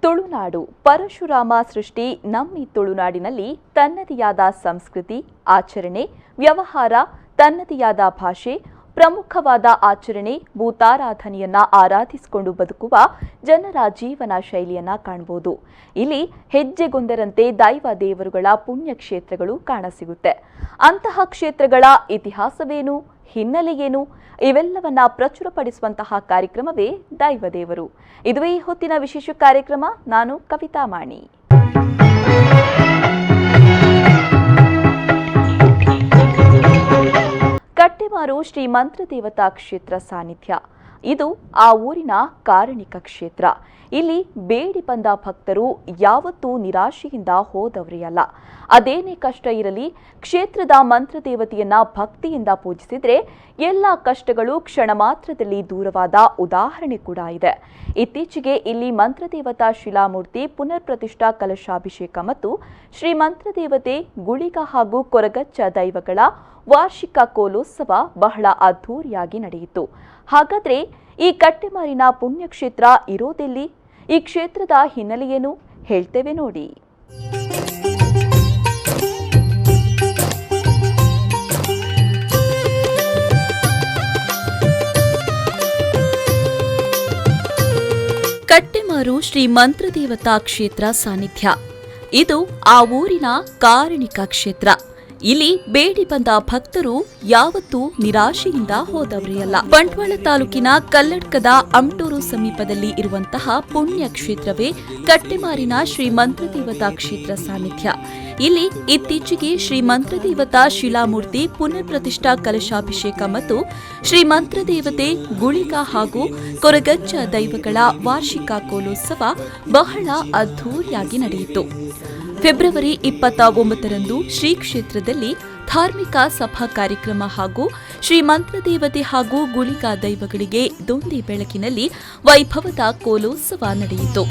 ತುಳುನಾಡು ಪರಶುರಾಮ ಸೃಷ್ಟಿ ನಮ್ಮಿ ತುಳುನಾಡಿನಲ್ಲಿ ತನ್ನದೆಯಾದ ಸಂಸ್ಕೃತಿ, ಆಚರಣೆ, ವ್ಯವಹಾರ, ತನ್ನದೆಯಾದ ಭಾಷೆ, ಪ್ರಮುಖವಾದ ಆಚರಣೆ ಭೂತಾರಾಧನೆಯನ್ನ ಆರಾಧಿಸಿಕೊಂಡು ಬದುಕುವ ಜನರ ಜೀವನ ಶೈಲಿಯನ್ನ ಕಾಣಬಹುದು. ಇಲ್ಲಿ ಹೆಜ್ಜೆಗೊಂದರಂತೆ ದೈವ ದೇವರುಗಳ ಪುಣ್ಯಕ್ಷೇತ್ರಗಳು ಕಾಣಸಿಗುತ್ತೆ. ಅಂತಹ ಕ್ಷೇತ್ರಗಳ ಇತಿಹಾಸವೇನು, ಹಿನ್ನೆಲೆಯೇನು, ಇವೆಲ್ಲವನ್ನ ಪ್ರಚುರಪಡಿಸುವಂತಹ ಕಾರ್ಯಕ್ರಮವೇ ದೈವದೇವರು. ಇದುವೇ ಈ ಹೊತ್ತಿನ ವಿಶೇಷ ಕಾರ್ಯಕ್ರಮ. ನಾನು ಕವಿತಾ ಮಾಣಿ. ಕಟ್ಟೆಮಾರು ಶ್ರೀ ಮಂತ್ರದೇವತಾ ಕ್ಷೇತ್ರ ಸಾನ್ನಿಧ್ಯ. ಇದು ಆ ಊರಿನ ಕಾರಣಿಕ ಕ್ಷೇತ್ರ. ಇಲ್ಲಿ ಬೇಡಿ ಬಂದ ಭಕ್ತರು ಯಾವತ್ತೂ ನಿರಾಶೆಯಿಂದ ಹೋದವರೇ ಅಲ್ಲ. ಅದೇನೇ ಕಷ್ಟ ಇರಲಿ, ಕ್ಷೇತ್ರದ ಮಂತ್ರದೇವತೆಯನ್ನ ಭಕ್ತಿಯಿಂದ ಪೂಜಿಸಿದ್ರೆ ಎಲ್ಲ ಕಷ್ಟಗಳು ಕ್ಷಣ ಮಾತ್ರದಲ್ಲಿ ದೂರವಾದ ಉದಾಹರಣೆ ಕೂಡ ಇದೆ. ಇತ್ತೀಚೆಗೆ ಇಲ್ಲಿ ಮಂತ್ರದೇವತಾ ಶಿಲಾಮೂರ್ತಿ ಪುನರ್ ಪ್ರತಿಷ್ಠಾ ಕಲಶಾಭಿಷೇಕ ಮತ್ತು ಶ್ರೀ ಮಂತ್ರದೇವತೆ ಗುಳಿಗ ಹಾಗೂ ಕೊರಗಚ್ಚ ದೈವಗಳ ವಾರ್ಷಿಕ ಕೋಲೋತ್ಸವ ಬಹಳ ಅದ್ಧೂರಿಯಾಗಿ ನಡೆಯಿತು. ಹಾಗಾದ್ರೆ ಈ ಕಟ್ಟೆಮಾರಿನ ಪುಣ್ಯಕ್ಷೇತ್ರ ಇರೋದೆಲ್ಲಿ, ಈ ಕ್ಷೇತ್ರದ ಹಿನ್ನೆಲೆಯೇನು ಹೇಳ್ತೇವೆ ನೋಡಿ. ಕಟ್ಟೆಮಾರು ಶ್ರೀ ಮಂತ್ರದೇವತಾ ಕ್ಷೇತ್ರ ಸಾನ್ನಿಧ್ಯ. ಇದು ಆ ಊರಿನ ಕಾರಣಿಕ ಕ್ಷೇತ್ರ. ಇಲ್ಲಿ ಬೇಡಿ ಬಂದ ಭಕ್ತರು ಯಾವತ್ತೂ ನಿರಾಶೆಯಿಂದ ಹೋದವರೇ ಅಲ್ಲ. ಬಂಟ್ವಾಳ ತಾಲೂಕಿನ ಕಲ್ಲಡ್ಕದ ಅಮ್ಟೂರು ಸಮೀಪದಲ್ಲಿ ಇರುವಂತಹ ಪುಣ್ಯ ಕ್ಷೇತ್ರವೇ ಕಟ್ಟೆಮಾರಿನ ಶ್ರೀ ಮಂತ್ರದೇವತಾ ಕ್ಷೇತ್ರ ಸಾನ್ನಿಧ್ಯ. ಇಲ್ಲಿ ಇತ್ತೀಚೆಗೆ ಶ್ರೀ ಮಂತ್ರದೇವತಾ ಶಿಲಾಮೂರ್ತಿ ಪುನರ್ ಪ್ರತಿಷ್ಠಾ ಕಲಶಾಭಿಷೇಕ ಮತ್ತು ಶ್ರೀ ಮಂತ್ರದೇವತೆ ಗುಳಿಗ ಹಾಗೂ ಕೊರಗಜ್ಜ ದೈವಗಳ ವಾರ್ಷಿಕ ಕೋಲೋತ್ಸವ ಬಹಳ ಅದ್ಧೂರಿಯಾಗಿ ನಡೆಯಿತು. ಫೆಬ್ರವರಿ 29ರಂದು ಶ್ರೀ ಕ್ಷೇತ್ರದಲ್ಲಿ ಧಾರ್ಮಿಕ ಸಭಾ ಕಾರ್ಯಕ್ರಮ ಹಾಗೂ ಶ್ರೀ ಮಂತ್ರದೇವತೆ ಹಾಗೂ ಗುಳಿಗ ದೈವಗಳಿಗೆ ದೊಂದಿ ಬೆಳಕಿನಲ್ಲಿ ವೈಭವದ ಕೋಲೋತ್ಸವ ನಡೆಯಿತು.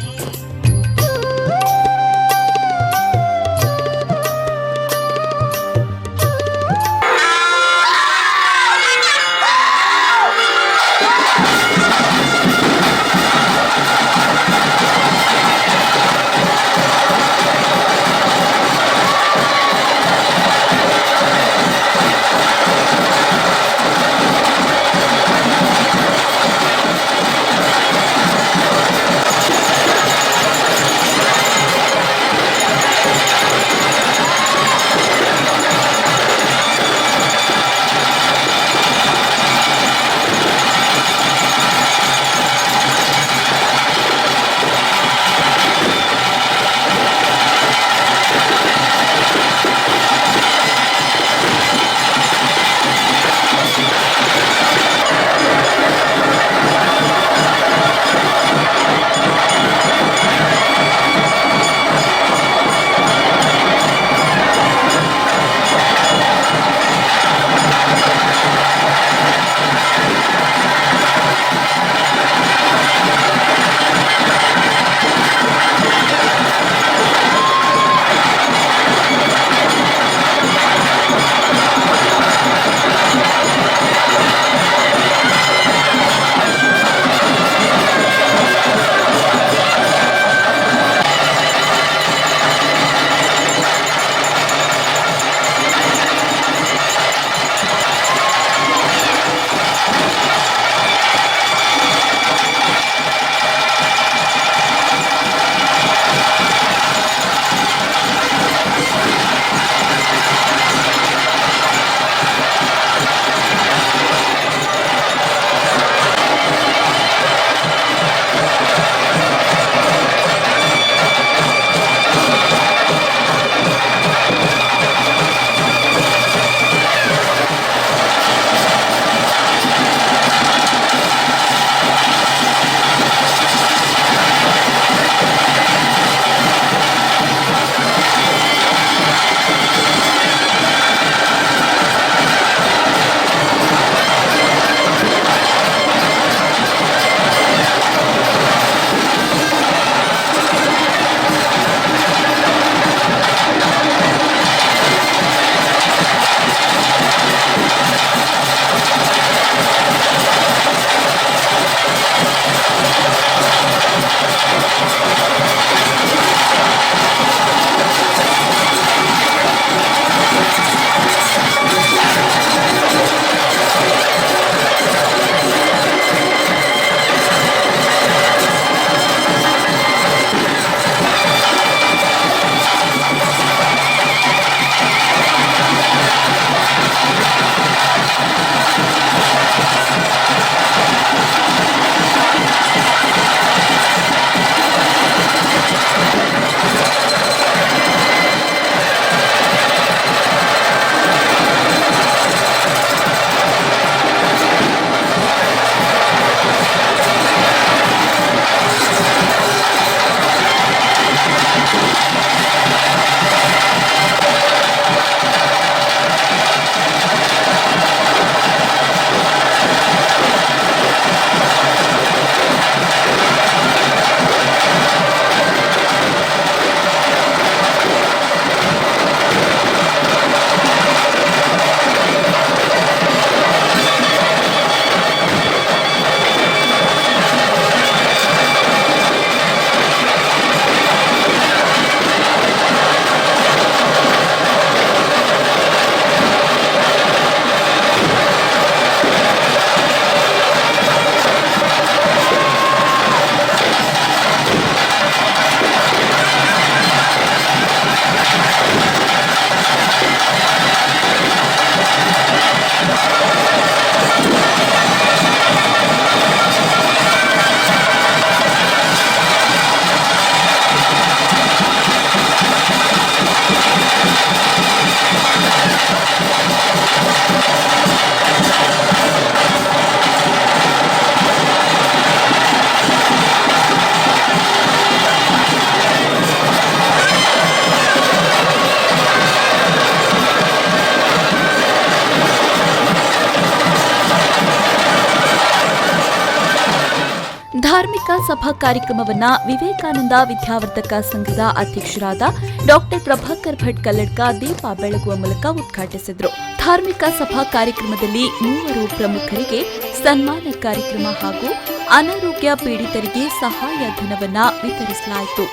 ಸಭಾ ಕಾರ್ಯಕ್ರಮವನ್ನ ವಿವೇಕಾನಂದ ವಿದ್ಯಾವರ್ಧಕ ಸಂಘದ ಅಧ್ಯಕ್ಷರಾದ ಡಾಕ್ಟರ್ ಪ್ರಭಾಕರ್ ಭಟ್ ಕಲ್ಲಡ್ಕ ದೀಪ ಬೆಳಗುವ ಮೂಲಕ ಉದ್ಘಾಟಿಸಿದರು. ಧಾರ್ಮಿಕ ಸಭಾ ಕಾರ್ಯಕ್ರಮದಲ್ಲಿ ಮೂವರು ಪ್ರಮುಖರಿಗೆ ಸನ್ಮಾನ ಕಾರ್ಯಕ್ರಮ ಹಾಗೂ ಅನಾರೋಗ್ಯ ಪೀಡಿತರಿಗೆ ಸಹಾಯ ಧನವನ್ನ ವಿತರಿಸಲಾಯಿತು.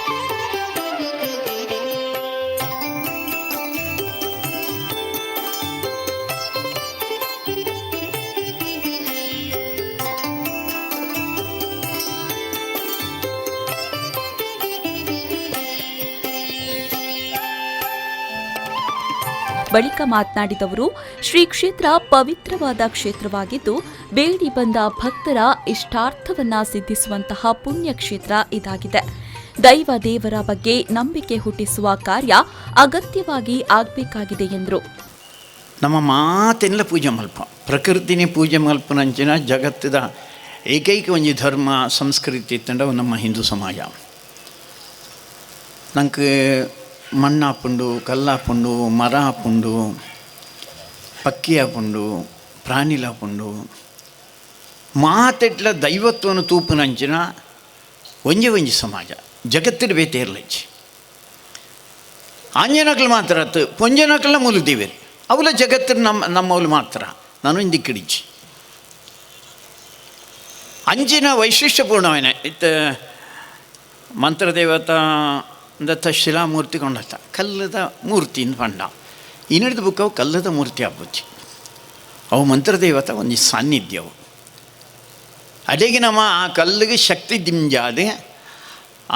ಬಳಿಕ ಮಾತನಾಡಿದವರು, ಶ್ರೀ ಕ್ಷೇತ್ರ ಪವಿತ್ರವಾದ ಕ್ಷೇತ್ರವಾಗಿದ್ದು ಬೇಡಿ ಬಂದ ಭಕ್ತರ ಇಷ್ಟಾರ್ಥವನ್ನ ಸಿದ್ಧಿಸುವಂತಹ ಪುಣ್ಯಕ್ಷೇತ್ರ ಇದಾಗಿದೆ. ದೈವ ದೇವರ ಬಗ್ಗೆ ನಂಬಿಕೆ ಹುಟ್ಟಿಸುವ ಕಾರ್ಯ ಅಗತ್ಯವಾಗಿ ಆಗಬೇಕಾಗಿದೆ ಎಂದರು. ನಮ್ಮ ಮಾತೆಲ್ಲ ಪೂಜೆ ಮಲ್ಪ ಪ್ರಕೃತಿನೇ ಪೂಜೆ ಮಲ್ಪನಂಚಿನ ಜಗತ್ತದ ಏಕೈಕ ಒಂಜಿ ಧರ್ಮ ಸಂಸ್ಕೃತಿ ಇತ್ತಂಡವು ನಮ್ಮ ಹಿಂದೂ ಸಮಾಜ. ನಂಗೆ ಮಣ್ಣಾಪುಂಡು, ಕಲ್ಲಾಪುಂಡು, ಮರ ಆಪುಂಡು, ಪಕ್ಕಿ ಆಪುಂಡು, ಪ್ರಾಣಿಲಾಪುಂಡು, ಮಾತೆಟ್ಲ ದೈವತ್ವನು ತೂಪುನಂಚಿನ ಒಂಜಿ ಒಂಜಿ ಸಮಾಜ ಜಗತ್ತಿನ ಬೇತೆ ಇರಲಜ್ಜಿ. ಆಂಜನಕ್ಲು ಮಾತ್ರ ಅತ್ತು ಪೊಂಜನಕ್ಲ ಮುಲುದೀವೇರು ಅವಲ ಜಗತ್ತಿನ ನಮ್ಮವಳು ಮಾತ್ರ ನಾನು ಇಂದಿಕ್ಕಿಡಿಜಿ ಅಂಚಿನ ವೈಶಿಷ್ಟ್ಯಪೂರ್ಣವೇನೆ ಇತ್ತ ಮಂತ್ರದೇವತಾ ದತ್ತ ಶಿಲಾಮೂರ್ತಿ ಕೊಂಡತ್ತ ಕಲ್ಲದ ಮೂರ್ತಿ ಪಂಡ ಇನ್ನಿಡ್ದು ಬುಕ್ ಅವು ಕಲ್ಲದ ಮೂರ್ತಿ ಆಪುಜಿ ಅವು ಮಂತ್ರದೇವತ ಒಂದು ಸಾನ್ನಿಧ್ಯವು. ಅಡೆಗೆ ನಮ್ಮ ಆ ಕಲ್ಲಿಗೆ ಶಕ್ತಿ ದಿಂಜಾದೆ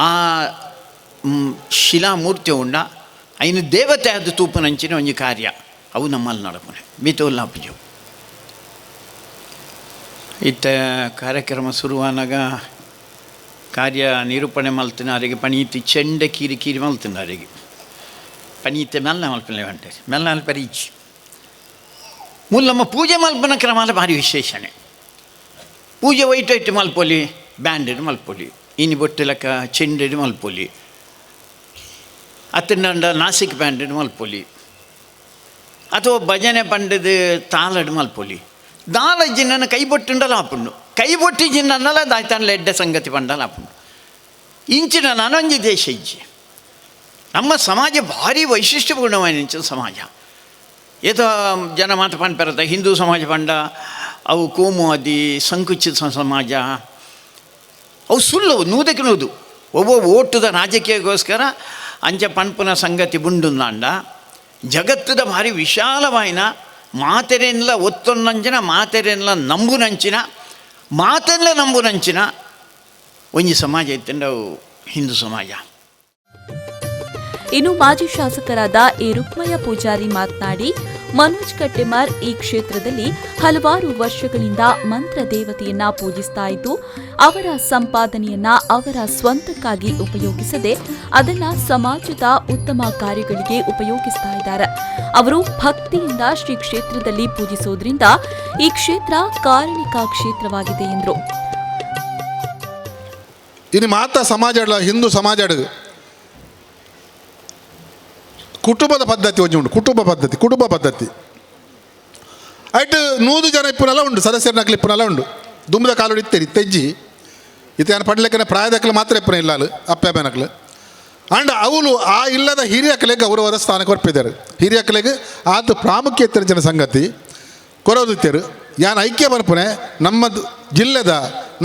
ಆ ಶಿಲಾಮೂರ್ತಿ ಉಂಡ ಐನು ದೇವತೆ ಆದ ತೂಪನಂಚಿನ ಒಂಜಿ ಕಾರ್ಯ ಅವು ನಮ್ಮಲ್ಲಿ ನಡಪುನೆ ಮೀತೋಲ್ಲ ಆಪುಜವು. ಇತ್ತ ಕಾರ್ಯಕ್ರಮ ಶುರುವಾನಾಗ ಕಾರ್ಯ ನಿರೂಪಣೆ ಮಲ್ತಿನ ಪಣೀತಿ ಚೆಂಡೆ ಕೀರಿ ಕೀರಿ ಮಲ್ತಿನ ಪಣೀತೆ ಮೆಲ್ಲ ಮಲ್ಪನೆ ಹೊಂಟೆ ಮೆಲ್ಲ ಮಲ್ಪರೀಚಿ ಮೂಲಮ್ಮ ಪೂಜೆ ಮಲ್ಪನ ಕ್ರಮಾಲ ಭಾರಿ ವಿಶೇಷಣೆ. ಪೂಜೆ ವೈಟ್ ಐಟ್ ಮಲ್ಪೊಲಿ, ಬ್ಯಾಂಡೆಡ್ ಮಲ್ಪೊಲಿ, ಇನಿ ಬೊಟ್ಟೆ ಚೆಂಡೆಡ್ ಮಲ್ಪೊಲಿ, ಅತ್ತಿಂಡ ನಾಸಿಕ್ ಬ್ಯಾಂಡೆಡ್ ಮಲ್ಪೊಲಿ, ಅಥವಾ ಭಜನೆ ಪಂಡದ ತಾಳಡ್ ಮಲ್ಪೊಲಿ. ದಾಲ ಜಿನ್ನನ ಕೈ ಬೊಟ್ಟುಂಡಲ ಆಪುಂಡು, ಕೈ ಬೊಟ್ಟಿ ಜಿನ್ನನ್ನಲ ದಾಯ್ತಾನ್ಲ ಎಡ್ಡೆ ಸಂಗತಿ ಪಂಡಲ ಆಪುಂಡು. ಇಂಚಿನ ನಾನೊಂಜಿ ದೇಶ ಇಜ್ಜಿ. ನಮ್ಮ ಸಮಾಜ ಭಾರಿ ವೈಶಿಷ್ಟ್ಯಪೂರ್ಣವಾದ ಸಮಾಜ. ಏತೋ ಜನ ಮಾತು ಪಂಡ ಹಿಂದೂ ಸಮಾಜ ಪಂಡ ಅವು ಕೋಮುವಾದಿ ಸಂಕುಚಿತ ಸಮಾಜ, ಅವು ಸುಳ್ಳು ನೂದಕ್ಕೆ ನೂದು. ಒಬ್ಬ ಓಟುದ ರಾಜಕೀಯಕ್ಕೋಸ್ಕರ ಅಂಚ ಪನ್ಪುನ ಸಂಗತಿ ಬುಂಡುಂದಾಂಡ ಜಗತ್ತದ ಭಾರಿ ವಿಶಾಲವಾಯಿನ ಮಾತೆರೆನ್ಲ ಒತ್ತೊನ್ನಂಚಿನ ಮಾತೆರೆನ್ಲ ನಂಬುನಂಚಿನ ಮಾತೆಲ್ಲ ನಂಬುನಂಚಿನ ಒಂಜಿ ಸಮಾಜ ಇತ್ತಂಡವು ಹಿಂದೂ ಸಮಾಜ. ಇನ್ನು ಮಾಜಿ ಶಾಸಕರಾದ ಎ ರುಕ್ಮಯ್ಯ ಪೂಜಾರಿ ಮಾತನಾಡಿ, ಮನೋಜ್ ಕಟ್ಟೆಮಾರ್ ಈ ಕ್ಷೇತ್ರದಲ್ಲಿ ಹಲವಾರು ವರ್ಷಗಳಿಂದ ಮಂತ್ರ ದೇವತೆಯನ್ನ ಪೂಜಿಸ್ತಾ ಇದ್ದು, ಅವರ ಸಂಪಾದನೆಯನ್ನ ಅವರ ಸ್ವಂತಕ್ಕಾಗಿ ಉಪಯೋಗಿಸದೆ ಅದನ್ನ ಸಮಾಜದ ಉತ್ತಮ ಕಾರ್ಯಗಳಿಗೆ ಉಪಯೋಗಿಸ್ತಾ ಇದ್ದಾರೆ. ಅವರು ಭಕ್ತಿಯಿಂದ ಶ್ರೀ ಕ್ಷೇತ್ರದಲ್ಲಿ ಪೂಜಿಸೋದ್ರಿಂದ ಈ ಕ್ಷೇತ್ರ ಕಾರಣಿಕ ಕ್ಷೇತ್ರವಾಗಿದೆ ಎಂದರು. ಇನ್ನು ಮಾತಾ ಸಮಾಜ ಹಿಂದೂ ಸಮಾಜ ಕುಟುಂಬದ ಪದ್ಧತಿ ಒಂಜಿ ಉಂಟು, ಕುಟುಂಬ ಪದ್ಧತಿ, ಕುಟುಂಬ ಪದ್ಧತಿ ಐಟ್ 100 ಜನ ಇಪ್ಪುನಲ್ಲ ಉಂಟು, ಸದಸ್ಯರನಕ್ಲು ಇಪ್ಪುನಲ್ಲ ಉಂಡು. ದುಂಬದ ಕಾಲುಡು ಇತ್ತೇರಿ ಇತ್ತೆಜ್ಜಿ ಇತ್ತೆ ಯಾನ್ ಪಡ್ಲೆಕ್ಕನೆ ಪ್ರಾಯದಕ್ಲು ಮಾತ್ರ ಇಪ್ಪುನ ಇಲ್ಲಾಲು ಅಪ್ಪೆನಕ್ಲು. ಅಂಡ್ ಅವಳು ಆ ಇಲ್ಲದ ಹಿರಿಯಕಲೆಗೆ ಗೌರವದ ಸ್ಥಾನ ಕೊರ್ಪಿದ್ದಾರೆ. ಹಿರಿಯಕಲೆಗೆ ಆತ ಪ್ರಾಮುಖ್ಯತೆ ಜನ ಸಂಗತಿ ಕೊರೋದಿತ್ತೇರು. ಯಾನ್ ಐಕ್ಯ ಬರ್ಪುನೆ ನಮ್ಮ ಜಿಲ್ಲೆದ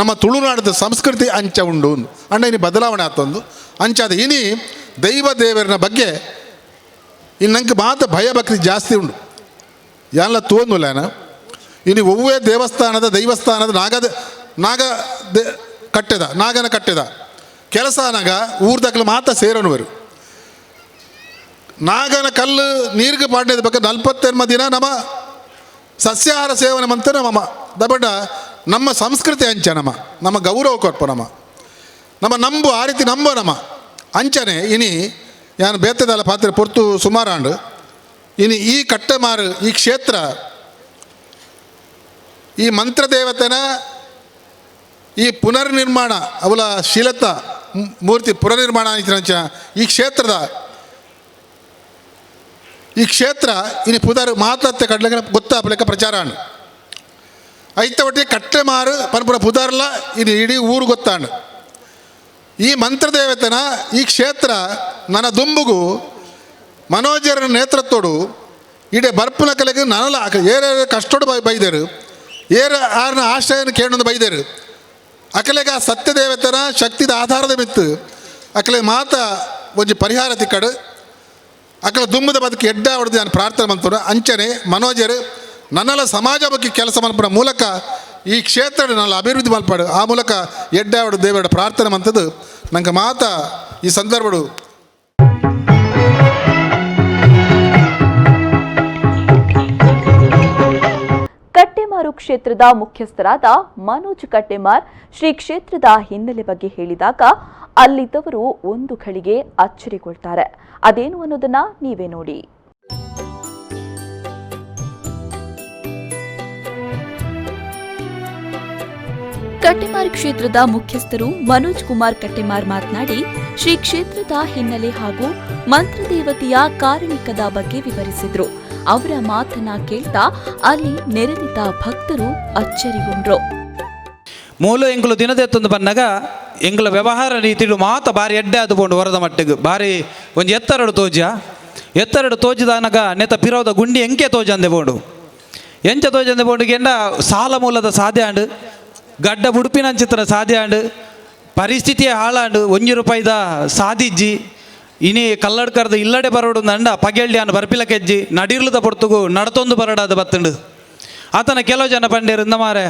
ನಮ್ಮ ತುಳುನಾಡದ ಸಂಸ್ಕೃತಿ ಅಂಚ ಉಂಡು ಅಂಡ ಇನಿ ಬದಲಾವಣೆ ಆತೊಂದು ಅಂಚಾದ ಇನಿ ದೈವ ದೇವರನ ಬಗ್ಗೆ ಇನ್ನು ನಂಗೆ ಮಾತ ಭಯಭಕ್ತಿ ಜಾಸ್ತಿ ಉಂಡು. ಯಾನ್ಲ ತೋಂದುಲ್ಲ ಇನಿ ಒವ್ವೇ ದೇವಸ್ಥಾನದ ದೈವಸ್ಥಾನದ ನಾಗದ ನಾಗ they ಕಟ್ಟೆದ ನಾಗನ ಕಟ್ಟೆದ ಕೆಲಸ ಆನಾಗ ಊರ್ದಕ್ಲು ಮಾತ ಸೇರೋನುವರು. ನಾಗನ ಕಲ್ಲು ನೀರಿಗೆ ಪಾಡ್ಯದ ಬಗ್ಗೆ 48 ದಿನ ನಮ್ಮ ಸಸ್ಯಾಹಾರ ಸೇವನೆ ಮಂತ ನಮ್ಮ ದಬಡ ನಮ್ಮ ಸಂಸ್ಕೃತಿ ಅಂಚ ನಮ್ಮ ನಮ್ಮ ಗೌರವ ಕೊರ್ಪ ನಮ್ಮ ನಮ್ಮ ನಂಬು ಆ ರೀತಿ ನಂಬು ನಮ್ಮ ಅಂಚನೆ. ಇನಿ ಯಾನು ಬೇತದಲ್ಲ ಪಾತ್ರೆ ಪೊರ್ತು ಸುಮಾರಾಂಡು ಇನಿ ಈ ಕಟ್ಟೆಮಾರು ಈ ಕ್ಷೇತ್ರ ಈ ಮಂತ್ರದೇವತೆನ ಈ ಪುನರ್ನಿರ್ಮಾಣ ಅವಲ ಶಿಲತ ಮೂರ್ತಿ ಪುನರ್ನಿರ್ಮಾಣ ಈ ಕ್ಷೇತ್ರದ ಈ ಕ್ಷೇತ್ರ ಇನಿ ಪುದರ್ ಮಾತತ್ತೆ ಕಡ್ಲೆಗೆ ಗೊತ್ತಾಪಲೆಕ್ಕ ಪ್ರಚಾರ ಆಂಡ್. ಐತ ಒಟ್ಟಿಗೆ ಕಟ್ಟೆಮಾರು ಪನ್ಪುನ ಪುದರ್ಲ ಇನಿ ಇಡೀ ಊರು ಗೊತ್ತಾಂಡು. ಈ ಮಂತ್ರದೇವತನ ಈ ಕ್ಷೇತ್ರ ನನ್ನ ದುಂಬುಗು ಮನೋಜರನ ನೇತೃತ್ವಡು ಇಡೆ ಬರ್ಪುನ ಕಲೆಗೆ ನನಲ ಏರ ಕಷ್ಟೋಡು ಬೈದೇರು, ಏರ ಆರನ ಆಶ್ರಯನ ಕೇಳೊಂದು ಬೈದೇರು. ಅಕಲೆಗ ಆ ಸತ್ಯದೇವತನ ಶಕ್ತಿದ ಆಧಾರದ ಮಿತ್ತು ಅಕಲೆ ಮಾತ ಒಂಜಿ ಪರಿಹಾರ ತಿಕ್ಕಡು ಅಕಲ ದುಂಬದ ಬದುಕು ಎಡ್ಡ ಹೊಡೆದು ನಾನು ಪ್ರಾರ್ಥನೆ ಮಂತರು. ಅಂಚನೆ ಮನೋಜರು ನನ್ನೆಲ್ಲ ಸಮಾಜ ಬಗ್ಗೆ ಕೆಲಸ ಮಲ್ಪನ ಮೂಲಕ ಈ ಕ್ಷೇತ್ರ ನನ್ನ ಅಭಿವೃದ್ಧಿ ಮಲ್ಪಾಡು, ಆ ಮೂಲಕ ಎಡ್ಡ ಹೊಡೆದು ದೇವರ ಪ್ರಾರ್ಥನೆ ಮಂತದ್ದು ನಂಗೆ ಮಾತ ಈ ಸಂದರ್ಭಡು. ಕಟ್ಟೆಮಾರು ಕ್ಷೇತ್ರದ ಮುಖ್ಯಸ್ಥರಾದ ಮನೋಜ್ ಕಟ್ಟೆಮಾರ್ ಶ್ರೀ ಕ್ಷೇತ್ರದ ಹಿನ್ನೆಲೆ ಬಗ್ಗೆ ಹೇಳಿದಾಗ ಅಲ್ಲಿದ್ದವರು ಒಂದು ಘಳಿಗೆ ಅಚ್ಚರಿಗೊಳ್ತಾರೆ. ಅದೇನು ಅನ್ನೋದನ್ನ ನೀವೇ ನೋಡಿ. ಕಟ್ಟೆಮಾರ್ ಕ್ಷೇತ್ರದ ಮುಖ್ಯಸ್ಥರು ಮನೋಜ್ ಕುಮಾರ್ ಕಟ್ಟೆಮಾರ್ ಮಾತನಾಡಿ ಶ್ರೀ ಕ್ಷೇತ್ರದ ಹಿನ್ನೆಲೆ ಹಾಗೂ ಮಂತ್ರದೇವತೆಯ ಕಾರಣಿಕದ ಬಗ್ಗೆ ವಿವರಿಸಿದರು. ಅವರ ಮಾತನ್ನ ಕೇಳ್ತಾ ಅಲ್ಲಿ ನೆರೆದಿದ್ದ ಭಕ್ತರು ಅಚ್ಚರಿಗೊಂಡ್ರು. ಮೂಲ ಎಂಕುಲು ದಿನದೆತ್ತೊಂದು ಬನ್ನಗ ಎಂಕುಲ ವ್ಯವಹಾರ ರೀತಿಡು ಮಾತ ಬಾರಿ ಎಡ್ಡೆ ಅದು ಪೋಂಡು ವರದ ಮಟ್ಟಿಗೆ ಬಾರಿ ಒಂಜಿ ಎತ್ತರಡು ತೋಜ ಎತ್ತರಡು ತೋಜಿದಾನಗ ನೆತ ಪಿರೋದ ಗುಂಡಿ ಎಂಕೆ ತೋಜಂದೆ ಬೋಂಡು ಎಂಚ ತೋಜಂದೆ ಬೋಂಡು ಗೆಂಡ ಸಾಲ ಮೂಲದ ಸಾಧ್ಯ ಆಂಡು ಗಡ್ಡ ಬುಡುಪಿನಂಚಿತ್ರ ಸಾಧ್ಯ ಆಂಡು ಪರಿಸ್ಥಿತಿಯ ಹಾಳಾಂಡು ಒಂಜಿ ರೂಪಾಯಿದ ಸಾದಿಜ್ಜಿ ಇನಿ ಕಲ್ಲಡ್ಕರ್ದ ಇಲ್ಲಡೆ ಬರೋಡು ನಂಡ ಪಗೆಳ್ಳಿ ಅನ್ನ ಬರ್ಪಿಲ ಕೆಜ್ಜಿ ನಡಿರ್ಲದ ಪೊರ್ತುಗು ನಡತೊಂದು ಬರಡಾದ ಬತ್ತುಂಡು. ಆತನ ಕೆಲವು ಜನ ಪಂಡೇರು ಇಂದ ಮಾರೆ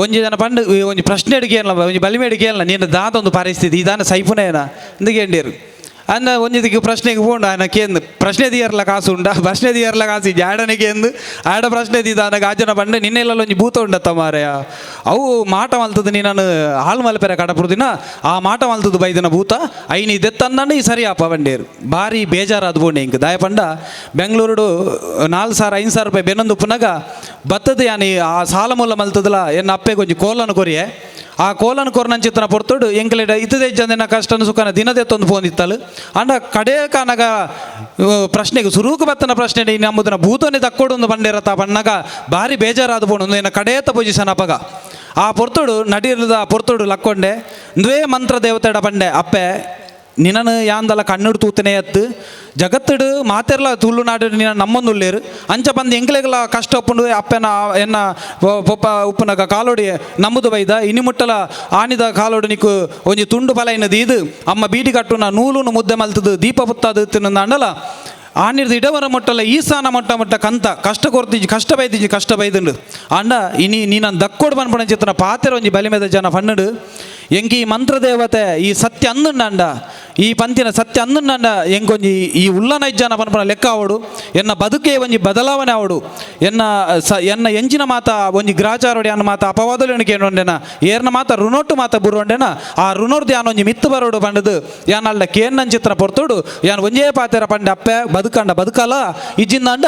ಒಂಜಿ ಜನ ಪಂಡು ಒಂಜಿ ಪ್ರಶ್ನೆ ಅಡಿಗೆ ಒಂಜಿ ಬಲಿಮೆ ಅಡಿಗೆ ಅಲ್ಲ ನೀನು ದಾತೊಂದು ಪರಿಸ್ಥಿತಿ ಇದಾನ ಸೈಪುನೇನ ಇಂದು ಅನ್ನ ಒಂಜಿದಿಕ್ಕೆ ಪ್ರಶ್ನೆಗೆ ಪೋಂಡು ಆಯನ ಕೇಂದು ಪ್ರಶ್ನೆ ದಿಯರ್ಲ ಕಾಸು ಉಂಡ ಪ್ರಶ್ನೆ ದಿಯರ್ಲ ಕಾಸು ಜಾಡನಿಗೆ ಎಂದು ಆಡ ಪ್ರಶ್ನೆ ದಿದಾನಗ ಆಜನ ಪಂಡು ನಿನ್ನೆಲ್ಲ ಒಂಜಿ ಭೂತ ಉಂಡತ್ತ ಮಾರೆಯ ಅವು ಮಾಟ ಮಲ್ತದ ನೀನು ಹಾಳು ಮಲ್ಪೆರ ಕಡಪುರ್ದಿನ ಆ ಮಾಟ ಮಲ್ತದ ಬೈದಿನ ಭೂತ ಐನಿ ದೆತ್ತಂದಂಡು ಈ ಸರಿ ಅಪ್ಪ ಬಂಡೇರು ಭಾರಿ ಬೇಜಾರಾದ ಬೋಂಡೆ ಇಂಕ್ ದಾಯ ಪಂಡ ಬೆಂಗಳೂರುಡು 4,000 5,000 ರೂಪಾಯಿ ಬೆನ್ನೊಂದು ಪುನಗ ಬತ್ತದ ಯಾನಿ ಆ ಸಾಲ ಮೂಲ ಮಲ್ತದಲ ಎನ್ನ ಅಪ್ಪೆ ಕೊಂಚ ಕೋಲನ್ನು ಕೊರಿಯೆ ಆ ಕೋಲನ್ ಕೊರ್ನಂಚಿತ್ತನ ಪೊರ್ತುಡು ಎಂಕಲೆಡ ಇತ್ತದೇ ಜನ ಕಷ್ಟನ ಸುಖನ ದಿನದೆತ್ತೊಂದು ಫೋನ್ ಇತ್ತಲು ಅಂಡ ಕಡೆ ಕಾನಗ ಪ್ರಶ್ನೆಗೆ ಸುರೂಕು ಬತ್ತನ ಪ್ರಶ್ನೆ ನಂಬುದನ ಭೂತನೆ ತಕ್ಕೊಡೊಂದು ಬಂಡಿರತ್ತ ಬಣ್ಣಗ ಭಾರಿ ಬೇಜಾರಾದ ಪೋಣು ಏನ ಕಡೇತ ಪೊಜಿಷನ್ ಅಪಗ ಆ ಪೊರ್ತುಡು ನಡಿರದ ಪೊರ್ತುಡು ಲಕ್ಕೊಂಡೆ ದ್ವೇ ಮಂತ್ರ ದೇವತೆಡ ಬಂಡೆ ಅಪ್ಪೆ ನಿನನು ಯಾಂದಲ ಕಣ್ಣುಡು ತೂತನೆ ಎತ್ತು ಜಗತ್ತುಡು ಮಾತೆರ್ಲ ತುಳುನಾಡು ನಿನ್ನ ನಮ್ಮೊಂದುಳ್ಳೇರು ಅಂಚ ಬಂದು ಎಂಕ್ಲೆಗ್ಲ ಕಷ್ಟ ಉಪ್ಪುಂಡು ಅಪ್ಪನ ಎನ್ನ ಪೊಪ್ಪ ಉಪ್ಪುನಗ ಕಾಲೋಡಿ ನಮ್ಮದು ಬೈದ ಇನಿ ಮುಟ್ಟಲ ಆನಿದ ಕಾಲೋಡಿ ನಿಕ್ಕು ಒಂಜಿ ತುಂಡು ಫಲ ದೀದು ಅಮ್ಮ ಬೀಡಿ ಕಟ್ಟುನ ನೂಲುನು ಮುದ್ದೆ ಮಲ್ತದು ದೀಪ ಪುತ್ತದು ತಿನ್ನಂಡಲ ಆನಿರ್ದು ಇಡವರ ಮೊಟ್ಟಲ ಈಸಾನ ಮೊಟ್ಟ ಮೊಟ್ಟ ಕಂತ ಕಷ್ಟ ಕೊರ್ತಿಜಿ ಕಷ್ಟ ಬೈದಿಜಿ ಕಷ್ಟ ಬೈದುಂಡು ಅಂಡ ಇನಿ ನೀನನ್ನು ದಕ್ಕೋಡು ಪನ್ಪಣ ಚಿತ್ತನ ಪಾತೆರ ಒಂಜಿ ಬಲಿಮೆದ ಜನ ಫಣ್ಣುಡು ಎಂಕಿ ಈ ಮಂತ್ರದೇವತೆ ಈ ಸತ್ಯ ಅಂದುಂಡಂಡ ಈ ಪಂತಿನ ಸತ್ಯ ಅಂದುಂಡಂಡ ಎಂಕೊಂಜಿ ಈ ಉಲ್ಲನ ಇಜ್ಜನ ಪನ್ಪಣ ಲೆಕ್ಕ ಆವಡು ಎನ್ನ ಬದುಕೆ ಒಂಜಿ ಬದಲಾವಣೆ ಆವಡು ಎನ್ನ ಸ ಎನ್ನ ಎಂಜಿನ ಮಾತ ಒಂಜಿ ಗ್ರಾಚಾರೋಡಿ ಅನ್ನ ಮಾತ ಅಪವಾದಲು ಕೇಳೊಂಡೆನ ಏರ್ನ ಮಾತ ಋಣೊಟ್ಟು ಮಾತ ಬುರುಂಡೆನ ಆ ಋಣೋರ್ದು ಯಾನ್ ಒಂಜಿ ಮಿತ್ತು ಬರೋಡು ಪಂಡದು ಯಾನ್ ಅಲ್ಲ ಕೇನ್ನಂಚಿತ್ರ ಪೊರ್ತೋಡು ಯಾನ್ ಒಂಜೇ ಪಾತೆರ ಪಂಡೆ ಅಪ್ಪೆ ಬದುಕಂಡ ಬದುಕಲ ಇಜ್ಜಿಂದಂಡ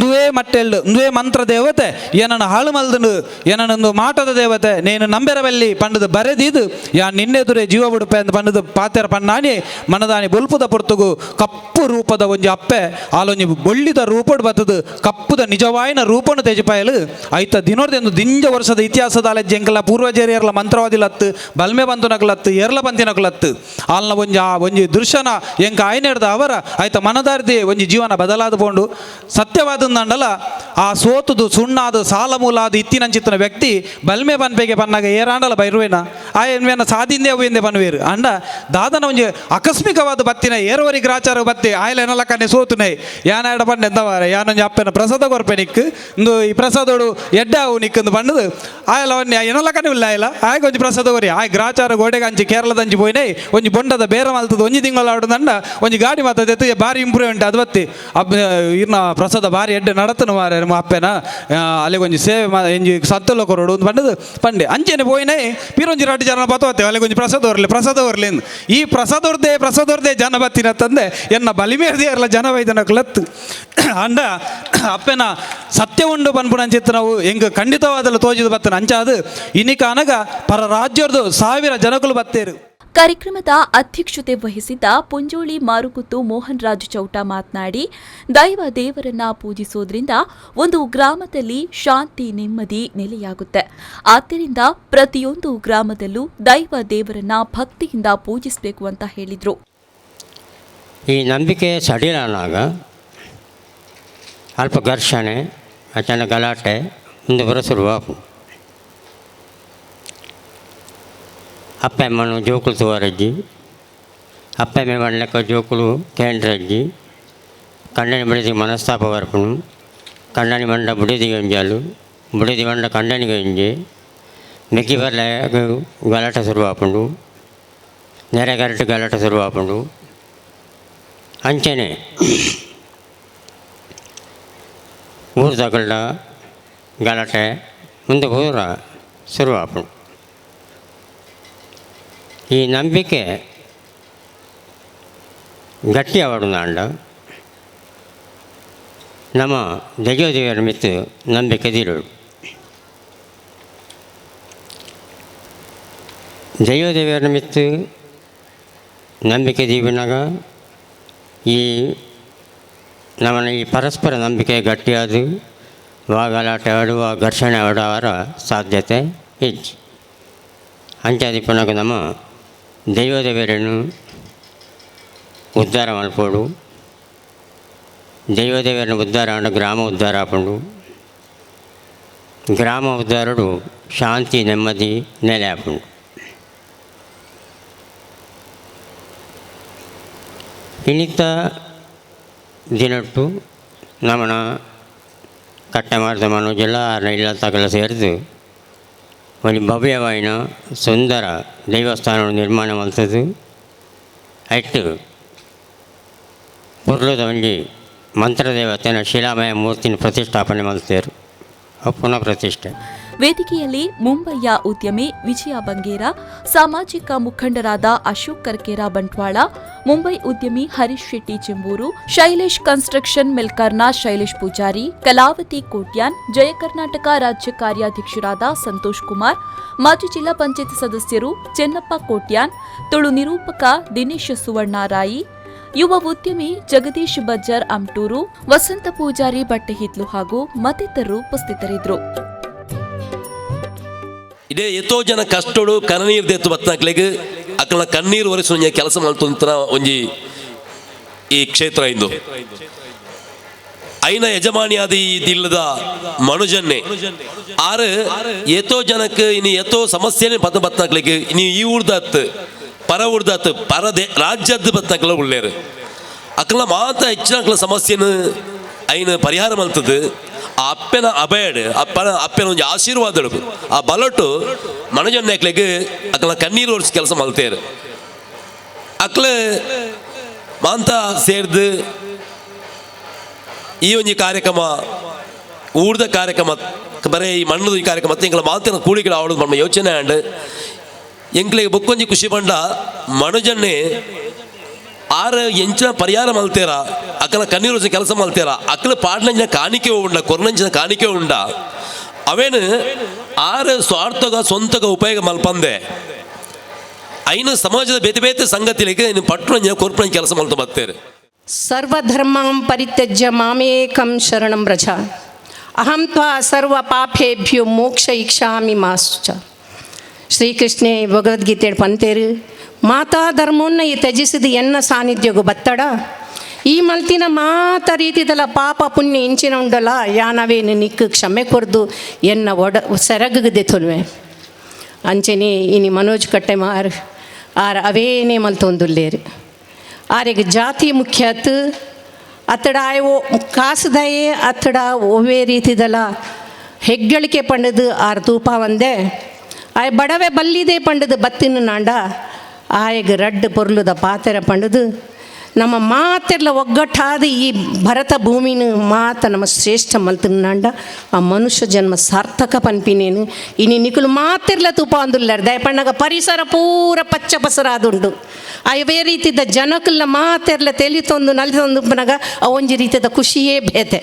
ನುವೇ ಮಟ್ಟೆಲ್ಡು ನುವೇ ಮಂತ್ರ ದೇವತೆ ಏನನ್ನ ಹಾಳು ಮಲ್ದುಂಡು ಏನನ್ನೊಂದು ಮಾಟದ ದೇವತೆ ನೇನು ನಂಬೆರವಲ್ಲಿ ಪಂಡದು ಬರೆದಿದ್ದು ಯಾನ್ ನಿನ್ನೆದುರೆ ಜೀವ ಬಿಡುಪೆ ಅಂತ ಪಂಡದು ಪಾತೆರ ಪಣ್ಣಾನಿ ಮನದಾನಿ ಬೊಲ್ಪುದ ಪೊರ್ತುಗು ಕಪ್ಪು ರೂಪದ ಒಂಜಿ ಅಪ್ಪೆ ಆಲೊಂಜಿ ಬೊಳ್ಳಿದ ರೂಪಡ್ ಬತ್ತದು ಕಪ್ಪುದ ನಿಜವಾಯಿನ ರೂಪನು ತೇಜಪಾಯಲು ಐತ ದಿನೋರ್ದೆಂದು ದಿಂಜ ವರ್ಷದ ಇತಿಹಾಸದ ಅಲೆಜ್ಜೆ ಎಂಕಲ ಪೂರ್ವಜೇರಿಯರ್ಲ ಮಂತ್ರವಾದಿಲತ್ತು ಬಲ್ಮೆ ಬಂತು ನಕಲತ್ತು ಎರ್ಲ ಬಂತಿನಕಲತ್ತು ಆಲ್ನ ಒಂಜಿ ಆ ಒಂಜಿ ದೃಶ್ಯನ ಎಂಕ ಆಯ್ನೆಡ್ದ ಅವರ ಐತ ಮನದಾರ್ದಿ ಒಂಜಿ ಜೀವನ ಬದಲಾದ ಪೋಂಡು ಸತ್ಯವಾದಂಡಲ ಆ ಸೋತುದು ಸುಣ್ಣಾದು ಸಾಲ ಮೂಲಾದು ಇತ್ತಿನಂಚಿತ್ತನ ವ್ಯಕ್ತಿ ಬಲ್ಮೆ ಬನ್ಪೆಗೆ ಪನ್ನಾಗ ಏರಾಂಡಲ ಬೈರುವೇನ ಆ ಎನ್ವೇನ ಸಾದಿಂದೆ ಅವೇಂದೆ ಬನ್ವೇರು ಅಂಡ ದಾದನ ಒಂಜಿ ಆಕಸ್ಮಿಕವಾದ ಬತ್ತಿನ ಏರುವರಿ ಗ್ರಾಚಾರ ಬತ್ತಿ ಆಯ್ಲ ಎನಲಕ್ಕನೆ ಸೋತುನೈ ಯಾನ ಎಡ ಪಂಡೆ ಎಂತ ಮಾರೆ ಯಾನೊಂಜಿ ಅಪ್ಪನ ಪ್ರಸಾದ ಕೊರ್ಪೆ ನಿಕ್ಕು ಇಂದು ಈ ಪ್ರಸಾದೋಡು ಎಡ್ಡೆ ಅವು ನಿಕ್ಕಂದು ಪಂಡದು ಆಯಲ ಅವನ್ನ ಎನಲಕ್ಕನೆ ಇಲ್ಲ ಆಯಲ ಆಯ್ಕೆ ಒಂಜಿ ಪ್ರಸಾದ ಕೊರಿ ಆಯ್ ಗ್ರಾಚಾರ ಗೋಡೆಗೆ ಅಂಚಿ ಕೇರಳದಂಚಿ ಪೋಯಿನೈ ಒಂಜಿ ಬೊಂಡದ ಬೇರೆ ಮಲ್ತದ ಒಂಜಿ ತಿಂಗಳ ಆಡುದಂಡ ಒಂಜಿ ಗಾಡಿ ಮಾತದೆ ಭಾರಿ ಇಂಪ್ರೂವ್ಮೆಂಟ್ ಅದು ಬತ್ತಿ ಅಬ್ ಇರ್ನ ಪ್ರಸಾದ ಭಾರಿ ಎಡ್ಡೆ ನಡತನ ಮಾರೆ ನಮ್ಮ ಅಪ್ಪೆನ ಅಲ್ಲಿ ಒಂಜಿ ಸೇವೆ ಎಂಜಿ ಸತ್ತಲ ಕೊರಡು ಒಂದು ಪಂಡದು ಪಂಡೆ ಅಂಚೆನೆ ಪೋಯಿನೈ ಪಿರೊಂಜಿ ರಡ್ಡು ಜನ ಬತ್ತವತ್ತೆ ಅಲ್ಲಿ ಒಂಜಿ ಪ್ರಸಾದ ಹೊರ್ಲಿ ಪ್ರಸಾದ ಹೊರ್ಲಿ ಈ ಪ್ರಸಾದ ಪ್ರಸಾದೋರ್ದೆ ಜನ ಬತ್ತಿನ ತಂದೆ ಎನ್ನ ಬಲಿಮೇರ್ದೆ ಇರಲ್ಲ ಜನ ವೈದ್ಯನ ಕ್ಲತ್ ಅಂಡ ಅಪ್ಪೆನ ಸತ್ಯ ಉಂಡು ಪನ್ಪುಣಂಚಿತ್ತು ನಾವು ಎಂಗ್ ಖಂಡಿತವಾದಲ್ಲ ತೋಜಿದ ಬತ್ತನ ಅಂಚಾದು ಇನಿಕ ಅನಗ ಪರ ರಾಜ್ಯರ್ದು 1000 ಜನಗಳು ಬತ್ತೇರು. ಕಾರ್ಯಕ್ರಮದ ಅಧ್ಯಕ್ಷತೆ ವಹಿಸಿದ್ದ ಪುಂಜೋಳಿ ಮಾರುಗುತ್ತು ಮೋಹನ್ ರಾಜ್ ಚೌಟ ಮಾತನಾಡಿ, ದೈವ ದೇವರನ್ನ ಪೂಜಿಸೋದ್ರಿಂದ ಒಂದು ಗ್ರಾಮದಲ್ಲಿ ಶಾಂತಿ ನೆಮ್ಮದಿ ನೆಲೆಯಾಗುತ್ತೆ. ಆದ್ದರಿಂದ ಪ್ರತಿಯೊಂದು ಗ್ರಾಮದಲ್ಲೂ ದೈವ ದೇವರನ್ನ ಭಕ್ತಿಯಿಂದ ಪೂಜಿಸಬೇಕು ಅಂತ ಹೇಳಿದರು. ಈ ನಂಬಿಕೆ ಸಡಿಲನಾಗ ಅಲ್ಪ ಘರ್ಷಣೆ, ಅಚನ ಗಲಾಟೆ ಮುಂದೆ ಬರೋ ಶುರುವಾಪು. ಅಪ್ಪ ಅಮ್ಮನು ಜೋಕುಲು ತೂವರಜ್ಜಿ, ಅಪ್ಪ ಅಮ್ಮ ಮಣ್ಣಕ್ಕ ಜೋಕುಲು ಕೇಂದ್ರಜ್ಜಿ, ಕಂಡನಿ ಬಿಡದಿ ಮನಸ್ತಾಪ ಬರ್ಪುನು, ಕಂಡನಿ ಮಂಡ ಬುಡಿದಿ ಗಂಜಾಲು, ಬುಡಿದಿ ಮಂಡ ಕಂಡನಿ ಗಂಜಿ, ಮಿಕ್ಕಿ ಬರ್ಲೆ ಗಲಾಟೆ ಶುರುವಾಪುಂಡು, ನೆರೆ ಗರಟು ಗಲಾಟೆ ಶುರುವಾಪುಂಡು. ಅಂಚನೆ ಊರು ತಗಲ್ಡ ಗಲಾಟೆ ಮುಂದೆ ಪೂರ ಶುರುವಾಪುಂಡು. ಈ ನಂಬಿಕೆ ಗಟ್ಟಿ ಅವಡು ನಾಂಡ ನಮ್ಮ ದೈವ ಮಿತ್ತು ನಂಬಿಕೆ ದಿರೋಡು. ದೈವ ದೇವರ ಮಿತ್ತು ನಂಬಿಕೆ ದೀವಿನಾಗ ಈ ನಮ್ಮನ್ನ ಈ ಪರಸ್ಪರ ನಂಬಿಕೆ ಗಟ್ಟಿಯಾದ ವಾ ಗಲಾಟೆ ಆಡುವ ಘರ್ಷಣೆ ಆಡುವರ ಸಾಧ್ಯತೆ ಹೆಚ್ಚು. ಅಂಚಾದಿಪ್ಪನಾಗ ನಮ್ಮ ದೈವದೇವರನ್ನು ಉದ್ಧಾರ ಮಲ್ಪೋಡು, ದೈವದೇವರನ್ನು ಉದ್ಧಾರ ಆಂಡ ಗ್ರಾಮ ಉದ್ಧಾರ ಆಪುಂಡು, ಗ್ರಾಮ ಉದ್ಧಾರಡು ಶಾಂತಿ ನೆಮ್ಮದಿ ನೆಲೆ ಆಪುಂಡು. ಇನ್ನಿತ ದಿನಟ್ಟು ನಮ್ಮನ ಕಟ್ಟೆ ಮಾಡಿದ ಮನೋಜೆಲ್ಲ ಇಲ್ಲ ತಗಲ ಸೇರಿದು ಒಂದು ಭವ್ಯವಾಯಿನ ಸುಂದರ ದೇವಸ್ಥಾನ ನಿರ್ಮಾಣ ಮಾಡ್ತದ್ದು. ಐಟ್ಟು ಪುರ್ಲದ ಒಂಜಿ ಮಂತ್ರದೇವತೆನ ಶಿಲಾಮಯ ಮೂರ್ತಿನ ಪ್ರತಿಷ್ಠಾಪನೆ ಮಾಡ್ತೇರು, ಪುನಃ ಪ್ರತಿಷ್ಠೆ. ವೇದಿಕೆಯಲ್ಲಿ ಮುಂಬೈಯ ಉದ್ಯಮಿ ವಿಜಯ ಬಂಗೇರ, ಸಾಮಾಜಿಕ ಮುಖಂಡರಾದ ಅಶೋಕ್ ಕರ್ಕೇರ ಬಂಟ್ವಾಳ, ಮುಂಬೈ ಉದ್ಯಮಿ ಹರೀಶ್ ಶೆಟ್ಟಿ ಚೆಂಬೂರು, ಶೈಲೇಶ್ ಕನ್ಸ್ಟ್ರಕ್ಷನ್ ಮೆಲ್ಕಾರ್ನ ಶೈಲೇಶ್ ಪೂಜಾರಿ, ಕಲಾವತಿ ಕೋಟ್ಯಾನ್, ಜಯ ಕರ್ನಾಟಕ ರಾಜ್ಯ ಕಾರ್ಯಾಧ್ಯಕ್ಷರಾದ ಸಂತೋಷ್ ಕುಮಾರ್, ಮಾಜಿ ಜಿಲ್ಲಾ ಪಂಚಾಯತ್ ಸದಸ್ಯರು ಚೆನ್ನಪ್ಪ ಕೋಟ್ಯಾನ್, ತುಳು ನಿರೂಪಕ ದಿನೇಶ್ ಸುವರ್ಣ ರಾಯಿ, ಯುವ ಉದ್ಯಮಿ ಜಗದೀಶ್ ಬಜ್ಜರ್ ಅಮ್ಟೂರು, ವಸಂತ ಪೂಜಾರಿ ಬಟ್ಟೆಹಿತ್ಲು ಹಾಗೂ ಮತ್ತಿತರರು ಉಪಸ್ಥಿತರಿದ್ದರು. ಇದೇ ಎತ್ತೋ ಜನ ಕಷ್ಟಡು ಕಣ್ಣೀರು ದೇತು ಬತ್ನಾಕ್ಲೆಗ್ ಅಕ್ಕನ ಕಣ್ಣೀರು ಒರೆಸು ಒಂಜಿ ಕೆಲಸ ಮಲ್ತೊಂತನ ಒಂಜಿ ಈ ಕ್ಷೇತ್ರ ಇಂದು. ಐನ ಯಜಮಾನಿಯಾದ ಈ ದಿಲ್ಲದ ಮನುಜನ್ನೇ ಆರು ಏತೋ ಜನಕ್ಕೆ ಇನ್ನು ಏತೋ ಸಮಸ್ಯೆನೇ ಪದ ಬತ್ನಾಕ್ಲೆಗ್ ಇನ್ನು ಈ ಊರ್ದತ್ತು ಪರ ಊರ್ದತ್ತು ಪರ they ರಾಜ್ಯದ ಬತ್ನಾಕ್ಲ ಉಳ್ಳೇರು ಅಕ್ಕನ ಮಾತ ಹೆಚ್ಚಿನ ಅಕ್ಕಲ ಸಮಸ್ಯೆನು ಐನ ಪರಿಹಾರ ಮಲ್ತದ್ದು. ಆ ಅಪ್ಪನ ಅಭಯಡ್ ಅಪ್ಪನ ಅಪ್ಪನ ಒಂಜಿ ಆಶೀರ್ವಾದ ಆ ಬಲಟು ಮನಜನ್ಯಾಕ್ಲೆಗ್ ಅಕ್ಕಲ ಕಣ್ಣೀರು ಒರೆಸಿ ಕೆಲಸ ಮಲ್ತೇರು. ಅಕ್ಲ ಮಾಂತ ಸೇರ್ದು ಈ ಒಂಜಿ ಕಾರ್ಯಕ್ರಮ ಊರ್ದ ಕಾರ್ಯಕ್ರಮ ಬರೇ ಈ ಮಣ್ಣದ ಈ ಕಾರ್ಯಕ್ರಮ ಎಂಕ್ಲ ಮಾತಿನ ಕೂಡಿಗಳ ಆವಡೋದು ನಮ್ಮ ಯೋಚನೆ ಆಂಡ್ ಎಂಕ್ಲೆಗ್ ಬೊಕ್ಕೊಂಜಿ ಖುಷಿ ಪಂಡ ಮನುಜನ್ನೇ ಆರ ಎಂಚಿನ ಪರಿಹಾರ ಮಲ್ತೇರ ಅಕ್ಕಲ ಕಣ್ಣೀರು ಒರೆಸಿ ಕೆಲಸ ಮಲ್ತೇರ ಅಕ್ಕಲ ಪಾಡ್ನಂಚಿನ ಕಾಣಿಕೆ ಉಂಡ ಕೊರ್ನಂಚಿನ ಕಾಣಿಕೆ ಉಂಡ ಅವೇನು ಆರ ಸ್ವಾರ್ಥಗ ಸ್ವಂತಗ ಉಪಯೋಗ ಮಲ್ಪಂದೆ ಐನು ಸಮಾಜದ ಬೇತೆ ಬೇತೆ ಸಂಗತಿಲಿಗೆ ಇನ್ನು ಪಟ್ಟಣ ಕೊರ್ಪಣ ಕೆಲಸ ಮಲ್ತ ಬರ್ತೇರು. ಸರ್ವಧರ್ಮಾಂ ಪರಿತ್ಯಜ್ಯ ಮಾಮೇಕಂ ಶರಣಂ ವ್ರಜ ಅಹಂ ತ್ವಾ ಸರ್ವ ಪಾಪೇಭ್ಯೋ ಮೋಕ್ಷ ಇಕ್ಷಾಮಿ ಮಾಸುಚ. ಶ್ರೀಕೃಷ್ಣೆ ಭಗವದ್ಗೀತೆ ಪಂತೇರು ಮಾತಾ ಧರ್ಮವನ್ನು ಈ ತ್ಯಜಿಸಿದ ಎನ್ನ ಸಾನ್ನಿಧ್ಯಗೂ ಬತ್ತಡ ಈ ಮಲ್ತಿನ ಮಾತ ರೀತಿದಲ ಪಾಪ ಪುಣ್ಯ ಇಂಚಿನ ಉಂಡಲ ಯಾನವೇನು ನಿಕ್ಕು ಕ್ಷಮೆ ಕೊರ್ದು ಎನ್ನ ಒಡ ಸೆರಗದೆ ತೊಲುವೆ. ಅಂಚೆನೆ ಇನಿ ಮನೋಜ್ ಕಟ್ಟೆಮಾರ್ ಆರ್ ಅವೇನೇ ಮಲ್ತೊಂದುಲ್ಲೇರು. ಆರೆಗ್ ಜಾತಿ ಮುಖ್ಯತ್ ಅತ್ತಡ ಆಯೋ ಕಾಸುದಯೇ ಅತ್ತಡ ಒವ್ವೇ ರೀತಿದಲ ಹೆಗ್ಗಳಿಕೆ ಪಂಡದು ಆರ್ ತೂಪ ಒಂದೇ ಆಯ್ ಬಡವೆ ಬಲ್ಲಿದೆ ಪಂಡದು ಬತ್ತಿನ ನಾಂಡ ಆಯಗ್ ರಡ್ಡು ಪೊರ್ಲುದ ಪಾತೆರ ಪಂಡದು ನಮ್ಮ ಮಾತೆರ್ಲ ಒಗ್ಗಟ್ಟಾದ ಈ ಭರತ ಭೂಮಿನ ಮಾತ ನಮ್ಮ ಶ್ರೇಷ್ಠ ಮಲ್ತನಾಂಡ ಆ ಮನುಷ್ಯ ಜನ್ಮ ಸಾರ್ಥಕ ಪನ್ಪಿನೇನು. ಇನಿ ನಿಕುಲು ಮಾತೆರ್ಲ ತೂಪ ಅಂದುಲ್ಲರ್ ದಯಪಣ್ಣಗ ಪರಿಸರ ಪೂರ ಪಚ್ಚ ಪಸರಾದುಂಡು. ಅವೇ ರೀತಿದ ಜನಕುಲ್ಲ ಮಾತೆರ್ಲ ತೆಲಿತೊಂದು ನಲಿತೊಂದು ಪನಗ ಆ ಒಂಜಿ ರೀತಿದ ಖುಷಿಯೇ ಬೇತೆ.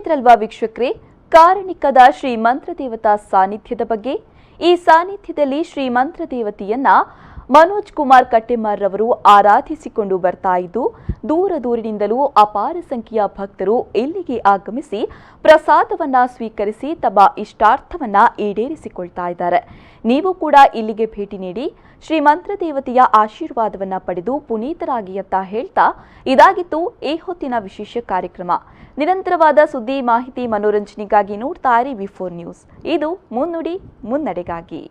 ಕೇಳಿದ್ರಲ್ವಾ ವೀಕ್ಷಕರೇ, ಕಾರಣಿಕದ ಶ್ರೀ ಮಂತ್ರದೇವತಾ ಸಾನ್ನಿಧ್ಯದ ಬಗ್ಗೆ. ಈ ಸಾನ್ನಿಧ್ಯದಲ್ಲಿ ಶ್ರೀ ಮಂತ್ರದೇವತೆಯನ್ನ ಮನೋಜ್ ಕುಮಾರ್ ಕಟ್ಟೆಮಾರ್ ರವರು ಆರಾಧಿಸಿಕೊಂಡು ಬರ್ತಾ ಇದ್ದು, ದೂರ ದೂರಿನಿಂದಲೂ ಅಪಾರ ಸಂಖ್ಯೆಯ ಭಕ್ತರು ಇಲ್ಲಿಗೆ ಆಗಮಿಸಿ ಪ್ರಸಾದವನ್ನ ಸ್ವೀಕರಿಸಿ ತಮ್ಮ ಇಷ್ಟಾರ್ಥವನ್ನ ಈಡೇರಿಸಿಕೊಳ್ತಾ ಇದ್ದಾರೆ. ನೀವು ಕೂಡ ಇಲ್ಲಿಗೆ ಭೇಟಿ ನೀಡಿ ಶ್ರೀ ಮಂತ್ರದೇವತೆಯ ಆಶೀರ್ವಾದವನ್ನ ಪಡೆದು ಪುನೀತರಾಗಿ ಅಂತ ಹೇಳ್ತಾ ಇದಾಗಿತ್ತು ಈ ಹೊತ್ತಿನ ವಿಶೇಷ ಕಾರ್ಯಕ್ರಮ. ನಿರಂತರವಾದ ಸುದ್ದಿ, ಮಾಹಿತಿ, ಮನೋರಂಜನೆಗಾಗಿ ನೋಡ್ತಾ ಇರಿ ವಿ4 ನ್ಯೂಸ್. ಇದು ಮುನ್ನುಡಿ ಮುನ್ನಡೆಗಾಗಿ.